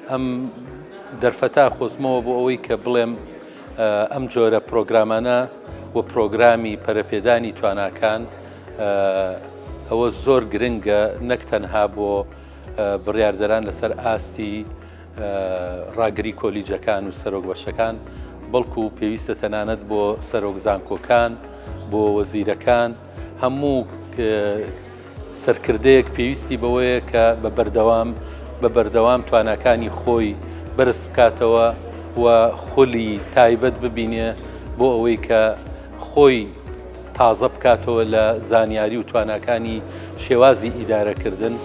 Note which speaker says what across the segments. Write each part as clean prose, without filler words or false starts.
Speaker 1: ئەم دەرفەتە قۆزمەوە بۆ ئەوەی کە بڵێم ئەم جۆرە پرۆگرامانە و پرۆگرامی پەرەپێدانی تواناکان ئەوە زۆر گرنگە نەک تەنها بۆ بڕیاردەران لەسەر ئاستی ڕاگری کۆلیجەکان و سەرۆک بەشەکان بەڵکو پێویستە تەنانەت بۆ سەرۆک زانکۆکان بۆ وەزیرەکان هەموو سەرکردەیەک پێویستی بەوەیە کە بە بەردەوام بە بەردەوام تواناکانی خۆی بەرز بکاتەوە و خولی تایبەت ببینێ بۆ ئەوەی کە خۆی تازە بکاتەوە لە زانیاری و تواناکانی شێوازی ئیدارەکردن.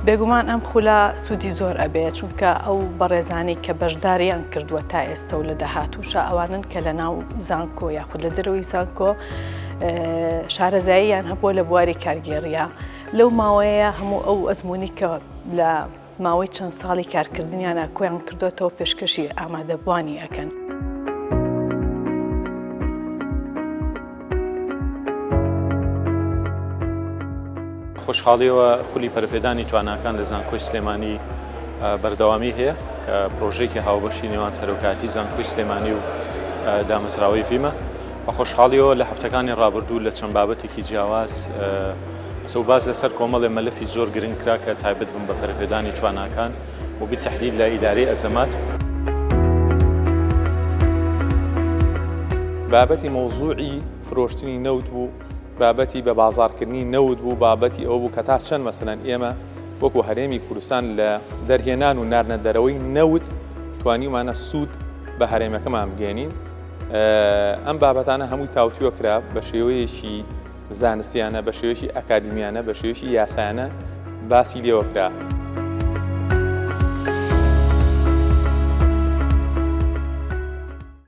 Speaker 2: بێگومان ئەم خولە سوودی زۆر ئەبێ چونکە ئەو بەڕێزانەی کە بەشداریان کردووە تا ئێستا و لە داهاتووشا ئەوانن کە لە ناو زانکۆ یاخود لە دەرەوەی زانکۆ شارەزاییان هەبووە لە بواری کارگێڕیە لەو ماوەیە هەموو ئەو ئەزمموی کە لە ماوەی چەند ساڵی کارکردنیانە کۆیان کردوێتەوە پێشکەشی ئامادەبووانی ئەکەن.
Speaker 3: خۆشحاڵیەوە خولی پەرەپێدانی تواناکان لە زانکۆی سلێمانی بەردەوامی هەیە کە پرۆژێکی هاوبەشی نێوان سەرۆکاتی زانکۆی سلێمانی و دامەزراوەی ڤیمە بە خۆشحاڵیەوە لە هەفتەکانی ڕابردوو لە چەند بابەتێکی جیاواز قسە و باس لەسەر کۆمەڵێ مەلەفی زۆر گرنگ کرا کە تایبەت بوون بە پەرەپێدانی تواناکان و بالتحدید لە ئیدارەی ئەزەمات.
Speaker 4: بابەتی مەوزوعی فرۆشتنی نەوت بوو، بابەتی بە بازاڕکردنی نەوت بوو، بابەتی ئەوە بوو کە تا چەند مەسەلەن ئێمە وەکو هەرێمی کوردستان لە دەرهێنان و ناردنە دەرەوەی نەوت توانیومانە سوود بە هەرێمەکەمان بگەێنین. ئەم بابەتانە هەمووی تاوتوێ کرا بە شێوەیەکی زانستیانە، بە شێوەیەکی ئەکادیمیانە، بە شێوەیەکی یاسایانە باسی لێوە کرا.